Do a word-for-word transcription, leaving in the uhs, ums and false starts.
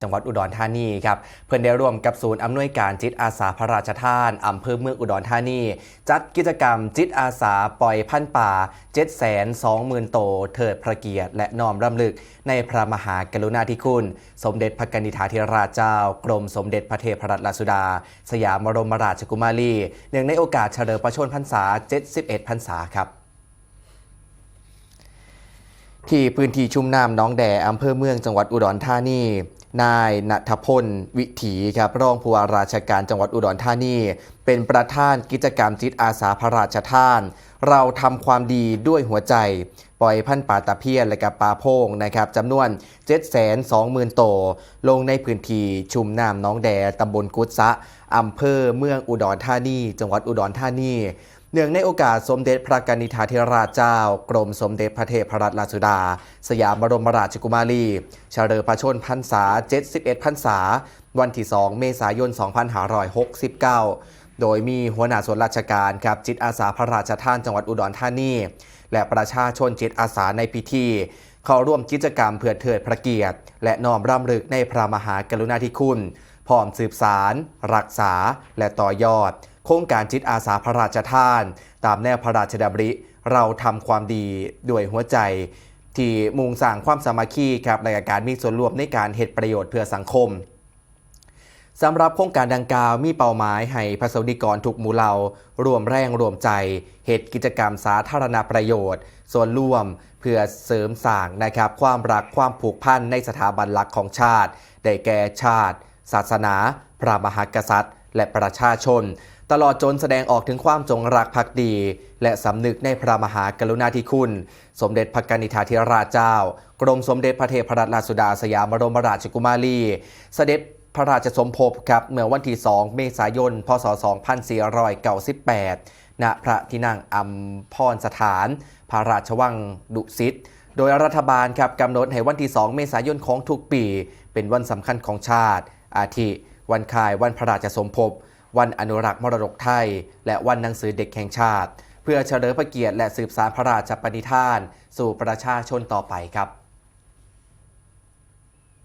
จังหวัดอุดรธานีครับ เพิ่นได้ร่วมกับศูนย์อำนวยการจิตอาสาพระราชทานอำเภอเมืองอุดรธานี จัดกิจกรรมจิตอาสาปล่อยพันธุ์ปลา เจ็ดแสนสองหมื่น โต เทิดพระเกียรติและน้อมรำลึกในพระมหากรุณาธิคุณ สมเด็จพระกนิษฐาธิราชเจ้า กรมสมเด็จพระเทพรัตนราชสุดา สยามบรมราชกุมารี เนื่องในโอกาสเฉลิมพระชนมพรรษา เจ็ดสิบเอ็ด พรรษาครับ ที่พื้นที่ชุ่มน้ำหนองแด อำเภอเมือง จังหวัดอุดรธานี นายณัฐพล วิถีครับ รองผู้ว่าราชการจังหวัดอุดรธานี เป็นประธานกิจกรรมจิตอาสาพระราชทาน เราทำความดีด้วยหัวใจ ปล่อยพันธุ์ปลาตะเพียนและก็ปลาโพงนะครับ จำนวน เจ็ดแสนสองหมื่น โต ลงในพื้นที่ชุ่มน้ำหนองแด ตำบลกุดสะ อำเภอเมืองอุดรธานี จังหวัดอุดรธานี เนื่องในโอกาสสมเด็จพระกนิษฐาธิราชเจ้า กรมสมเด็จพระเทพรัตนราชสุดา สยามบรมราชกุมารี เฉลิมพระชนมพรรษา เจ็ดสิบเอ็ด พรรษา วันที่ สอง เมษายน สองพันห้าร้อยหกสิบเก้า โดยมีหัวหน้าส่วนราชการครับ จิตอาสาพระราชทานจังหวัดอุดรธานี และประชาชนจิตอาสาในพิธี เข้าร่วมกิจกรรมเพื่อเทิดพระเกียรติ และน้อมรำลึกในพระมหากรุณาธิคุณ พร้อมสืบสาน รักษา และต่อยอด โครงการจิตอาสาพระราชทาน ตามแนวพระราชดำริ เราทำความดีด้วยหัวใจ ที่มุ่งสร้างความสามัคคีครับ และการมีส่วนร่วมในการเฮ็ดประโยชน์เพื่อสังคม สำหรับโครงการดังกล่าวมีเป้าหมายให้ประสบนิกรทุกหมู่เหล่า ร่วมแรงร่วมใจ เฮ็ดกิจกรรมสาธารณประโยชน์ ส่วนร่วม เพื่อเสริมสร้างนะครับ ความรักความผูกพันในสถาบันหลักของชาติ ได้แก่ชาติ ศาสนา พระมหากษัตริย์ และประชาชน ตลอดจนแสดงออกถึงความจงรักภักดี และสำนึกในพระมหากรุณาธิคุณ สมเด็จพระกนิษฐาธิราชเจ้า กรมสมเด็จพระเทพรัตนราชสุดา สยามบรมราชกุมารี เสด็จพระราชสมภพครับ เมื่อวันที่ สอง เมษายน พ.ศ. สองพันสี่ร้อยเก้าสิบแปด ณ พระที่นั่งอัมพรสถาน พระราชวังดุสิต โดยรัฐบาลครับกำหนดให้วันที่ สอง เมษายนของทุกปี เป็นวันสำคัญของชาติ อาทิ วันคล้ายวันพระราชสมภพ วันอนุรักษ์มรดกไทย และวันหนังสือเด็กแห่งชาติ เพื่อเฉลิมพระเกียรติและสืบสานพระราชปณิธานสู่ประชาชนต่อไปครับ